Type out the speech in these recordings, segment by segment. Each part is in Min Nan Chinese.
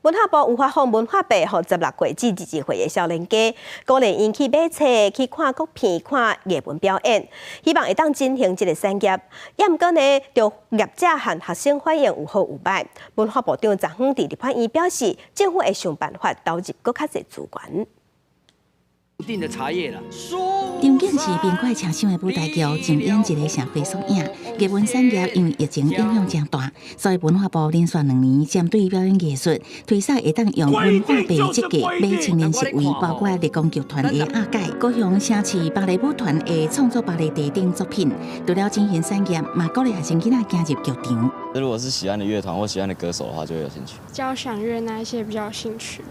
文化部有發放文化幣予16歲至22歲的少年家，鼓勵𪜶去買冊、去看國片、看藝文表演，希望會當振興這个產業。也毋過呢，著業者和學生反應有好有䆀。文化部長昨昏佇立法院表示，政府會想辦法投入閣較濟資源。定的茶葉啦。場景是民國車廂的舞台劇，上演一个社會縮影。藝文產業因為疫情影響誠大，所以文化部連續2年針對表演藝術推捒會當用文化幣折價買青年席位，包括立功劇團的阿解、高雄城市芭蕾舞團的創作芭蕾等作品。除了振興產業，嘛鼓勵學生囡仔走入劇場。如果是喜歡的樂團或喜歡的歌手的話，就會有興趣。交響樂那一些比較有興趣，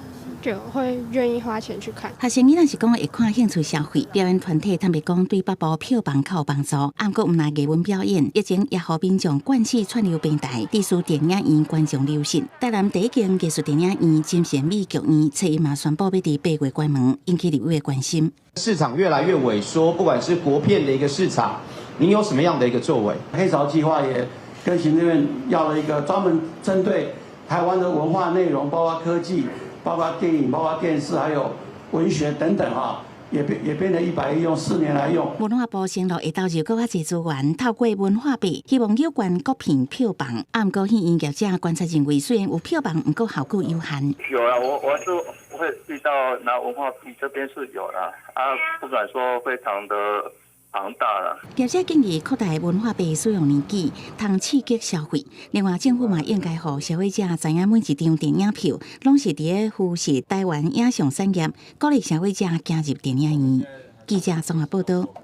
就會願意花錢去看。學生囡仔是講會看興趣消費，表演團體坦白講對北部票房較有幫助。毋過毋但藝文表演，疫情也予民眾慣勢串流平台，致使電影院觀眾流失。台南第一間藝術電影院金善美劇院，昨日嘛宣布欲佇8月關門，引起立委的關心。市場越來越萎縮，不管是國片的一個市場，您有什麼樣的一個作為？黑潮計劃也跟行政院要了一個專門針對台灣的文化內容，包括科技、包括電影、包括電視，還有文學等等哈，也變成100億，用4年來用。文化部承諾會投入閣較濟資源，透過文化幣，希望有關國片票房。啊，毋過戲院業者觀察認為，雖然有票房，毋過效果有限。有啊，我是會遇到拿文化幣，這邊是有啦，啊，不敢說非常的龐大啦。業者建議擴大文化幣使用年期，通刺激消費。另外，政府嘛應該予消費者知影每一張電影票，攏是佇咧扶持台灣影像產業，鼓勵消費者走入電影院。記者綜合報道。